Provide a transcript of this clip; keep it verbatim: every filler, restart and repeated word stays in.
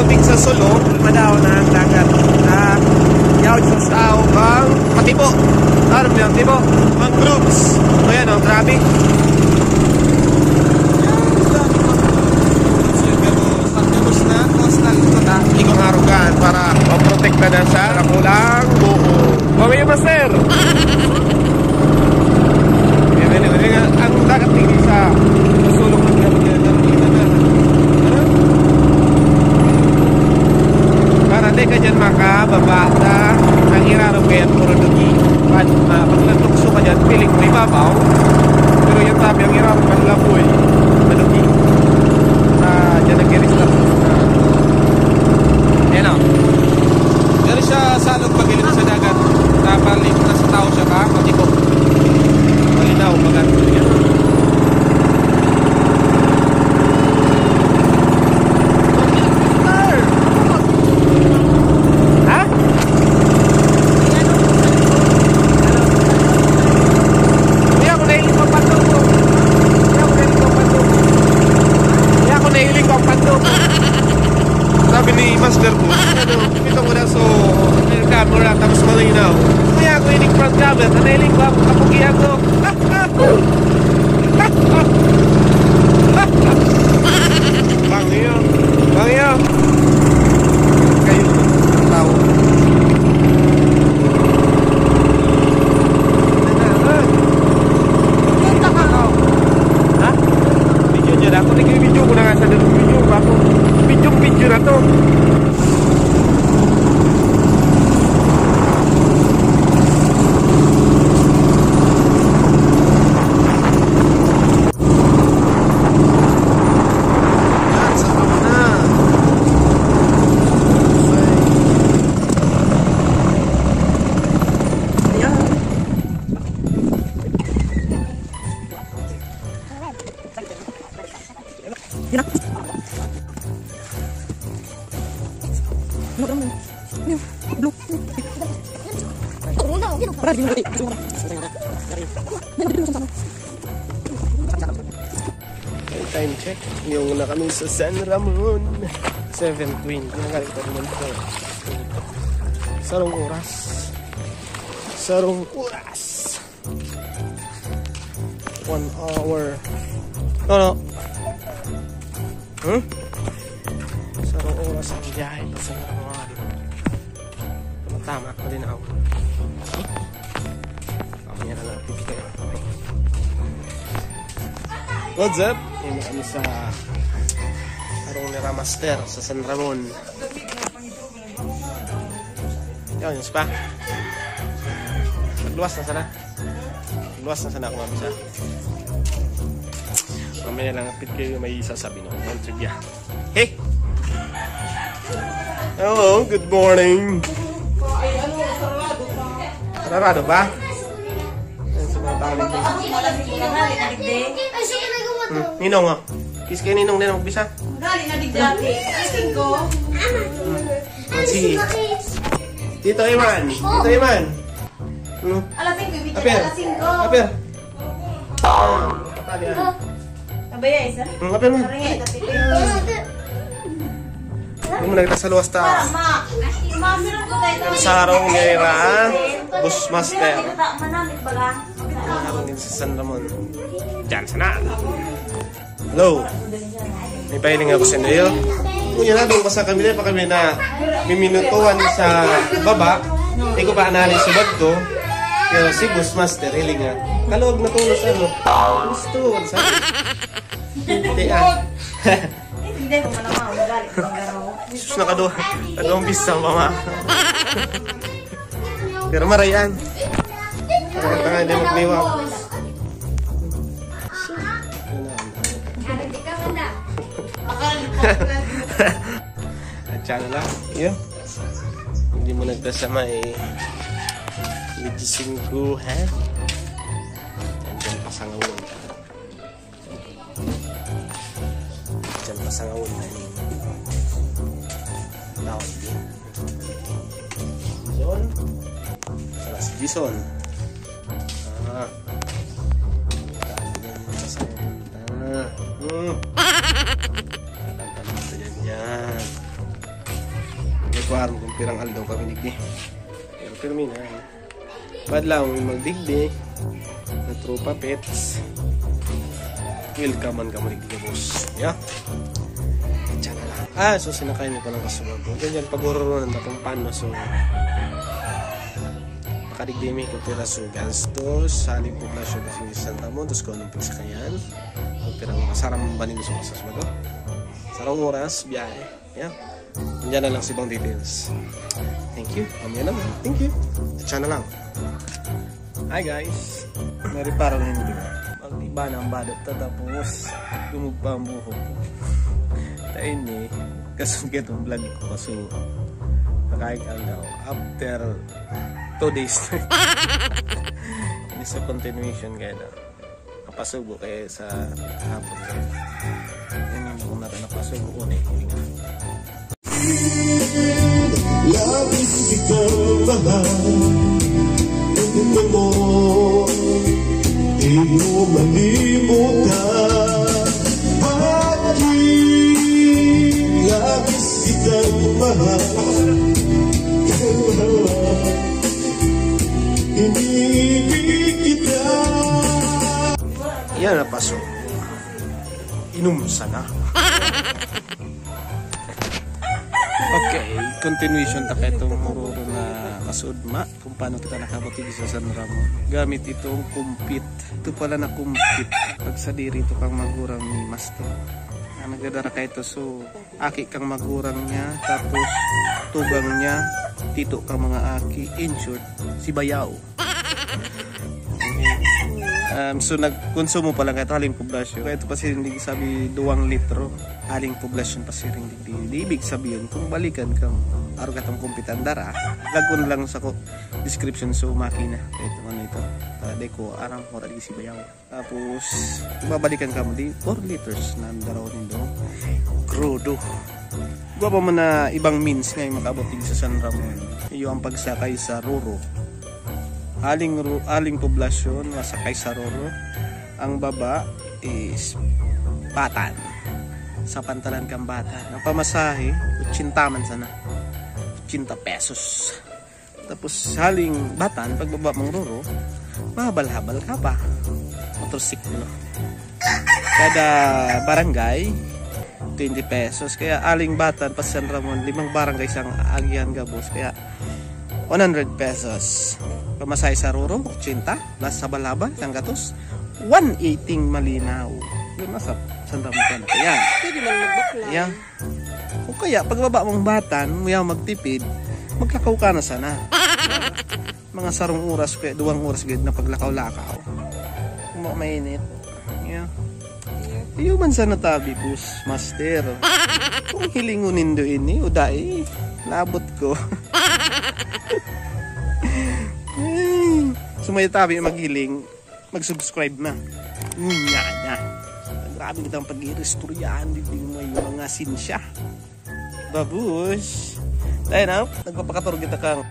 Tubig sa sulok, madaw na ang dagat. Ah, yaw sa sao bang patibo. Alam niyo, tibo. Mangroves. O yan, ang grabe. Yan, ang dami mangroves. Tapos na, tapos na ito na. Hindi ko nga arugan para maprotekta na sa kulang buo. Mamaya, master! Yan, yan, yan, yan. Ang dagat tingin sa sulok ng dagat, yan. Yan, yan, yan. Ano? Para di ka dyan makababa sa ang irarom kaya puro dugi. Pag, ah, pag natukso ka dyan, piling mo ibabaw. Pero yung tabi, ang irarom, ang laboy, madugi. Ah, dyan nag-i-restart sa mga, yan o. Pero siya sa alog, pag ilim sa dagat, napalit na sa tao siya ka, matiko. Malinaw, maganda yan. Ha? Hindi ako nahiling pagpatubo. Hindi ako nahiling pagpatubo. Hindi ako nahiling pagpatubo. Sabi ni Master ko, ano, ito ko na so, camera, tapos malinaw. Kaya ako ining front camera, nahiling ko ang kapugian ko. Bangyo. Bangyo. Kayo, tao. Ha? Video niya na ako. Nag-video ko na nga sa video ko. Video, video na to. Yan, sa baba na. Ayan. Yun na. Ano, ano, ano? Blue. Para di mo. Time check. Yung na kami sa San Ramon. Seven twenty. Nagaling pa naman po. Sarong oras. Sarong oras. One hour. No, no. Hmm? Sarong oras ang biyahe pa sa San Ramon. Tama, tama. Malinaw. Mamaya na lang. What's up? Yan kami sa Arong Nira Master sa San Ramon. Yan, yung spa. Nagluwas na sana. Nagluwas na sana ako, mabisa. Mamaya lang, apit kayo, may sasabi, no? Ang trivia. Hey! Hello, good morning. Sarado ba? Ayan sa mga tao dito. Hmm, Ninong, oh. Kiss kay Ninong, Ninong, bisa. Gali na digdati. Asking ko. Hmm. Oh, sige. Tito Iman. Tito Iman. Hmm. Alas singko, ibigay Apir. Alas singko. Apir. Ah, patali, ah. Abaya, isa. Hmm, apir mo. Paringi, tapit. Hindi mo nagtasaluwas ta. Ma, ma. Ma, meron ko tayo. Sarong Nira, Bushmaster. Manamit ba ka? Ako din sa San Ramon. Diyan, sana. Hello. May pahiling ako sa inyo. Kunya na, doon pa sa kami, pa kami na miminutuan sa baba. Di ko pa anali sa bagto. Pero si Bushmaster, hiling nga. Kalog na tulos, ano? Gusto, sa Hindi, ah. Hindi ko man naman, ugali, pagkaraw. Sus, nakaduha. Kaduhang bisa, mama. Pero marayan. Ang tanga, hindi magniwa. At siya na lang. Yun. Hindi mo nagkasama eh. Medyo singko, ha? Andiyan pa sa ngawin. Diyan pa sa ngawon na ini. Tawag din. Jason. Sarah si Jason. Ah. Diyan pa sa ngawon. Ah. Hmm. Tantang sa dyan, dyan. Pirang aldaw kami digdi. Pero pirmi na. Bad lang, magdigdi. Na tropa pets. Welcome man kamo digdi, boss. Yeah. Diyan na lang. Ah, so sinakay niyo palang kasubago. Ganyan, pag-ururunan na kung paano. So, makadigdi mi kung pira so gastos. Sa aling poblasyon kasi San Ramon, tapos kung anong pinsakayan. Kung pirang masarang banin sa kasas ba to? Sarong oras, biyahe. Yeah. Diyan na lang sa ibang details. Thank you. Kami na lang. Thank you. Diyan na lang. Hi guys. Nariparo na yun, di ba? Mag-iba na ang badot ta, tapos gumugpa ang buhok. Tayo ni, kasungkit ang vlog ko, kaso nakaig ang daw. After two days na. Ini sa continuation kaya na. Napasubo kayo sa hapon kayo. Yan yung kung natin napasubo ko na yung hilinga. Labis kitang mahal, tingnan mo, di mo malimutan. Bakit labis kitang mahal? Inibig kita. Yan na paso. Inom sana. Okay, continuation ta kay itong mururo na kasudma kung paano kita nakabutig sa San Ramon gamit itong kumpit. Ito pala na kumpit. Pagsadiri ito kang magurang ni Master. Ang nagdadara kay ito, so, aki kang magurang niya, tapos tugang niya, tito kang mga aki, in short, si Bayaw. Um, so, nagkonsumo pa lang kayo haling poblasyon. Kaya ito pa siring digdi sabi, duwang litro. Haling poblasyon pa siring digdi. Di ibig sabihin, kung balikan kang arog katong kumpitan dara, lagon lang sa ko, description so makina. Ito, ano ito? Tadi ko, arang, mura di si Bayaw. Tapos, babalikan kamo di, four liters na ang daraw nindo. Krudo. Iba pa man na ibang means nga yung makaabot din sa San Ramon. Iyo ang pagsakay sa Roro. Aling, ru- aling poblasyon, masakay sa Roro. Ang baba is Batan. Sa pantalan kang Batan. Ang pamasahe, ochenta man sana. Ochenta pesos. Tapos, haling Batan, pagbaba mong Roro, mahabal-habal ka pa. Motorsiklo. Kada barangay, twenty pesos. Kaya aling Batan pa San Ramon, limang barangay sang agihan gabos. Kaya one hundred pesos. Pamasahe sa Roro, ochenta, plus habal-habal, sanggatos, one eighty malinaw. Yun, nasa San Ramon ka na. Kaya, Pwede man magbakla. Yan. O kaya, pagbaba mong Batan, muya magtipid, maglakaw ka na sana. Mga sarong oras, kaya duwang oras gid na paglakaw-lakaw. Kung ma- mainit. Yeah. Iyo man sana tabi, boss, master. Kung hilingon nindo ini, o dai, labot ko. Ay, sumaya tabi maghiling, mag-subscribe na. Unya na. Grabe kitang pag-iiristoryahan, di, di may mga sinsya. Babush! Tayo na, nagpapakator kita kang